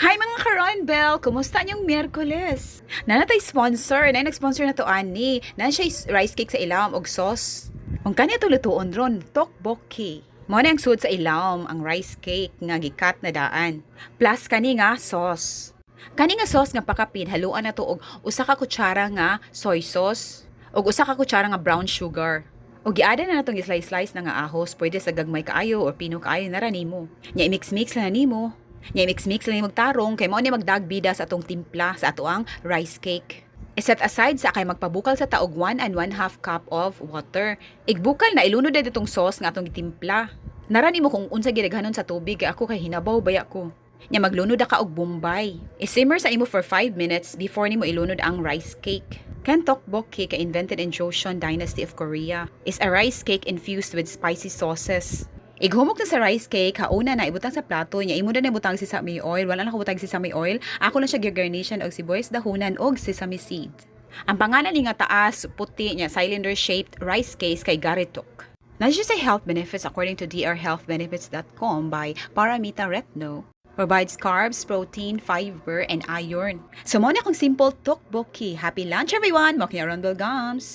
Hi, mga ka-Ronbel! Kumusta inyong Miyerkules? Naa na tay sponsor, na nag-sponsor na to ani. Na siya rice cake sa ilawom og sauce. Ang kani atong lutuon ron, tteokbokki. Mao na ang sud sa ilawom, ang rice cake nga gikat na daan. Plus kani nga sauce. Kani nga sauce nga pakapin, haluan na to og usa ka kutsara nga soy sauce ug usa ka kutsara nga brown sugar. O giada na natong i-slice-slice na nga ahos, pwede sa gagmay kaayo or pino kaayo na ra nimo. Nya i-mix-mix lang na nimo. Nya i-mix-mix lang nimo tarong kay mao ni magdagbida sa atong timpla sa ato ang rice cake. I-set aside sa kay magpabukal sa ta og 1 1/2 cup of water. Igbukal na, ilunod na ditong sauce nga atong gitimpla. Nara nimo kung unsa gidaghanon sa tubig, kay ako kay hinabaw baya ko. Nya maglunod ka og Bombay. I-simmer sa imo for 5 minutes before nimo ilunod ang rice cake. Kan tteokbokki kay invented in Joseon Dynasty of Korea, is a rice cake infused with spicy sauces. Ighumok na sa rice cake, hauna na ibutang sa plato nya imo na ibutang sesame oil. Wala na ko butang sesame oil. Ako lang siya gi-garnishan og sibuyas dahunan og sesame seed. Ang pangalan ni nga taas, puti niya, cylinder-shaped rice cake kay garaetteok. Na siya sa health benefits according to drhealthbenefits.com by Paramita Retno. Provides carbs, protein, fiber, and iron. So, mao na akong simple tteokbokki. Happy lunch, everyone! Mao kini Ronbel Gams!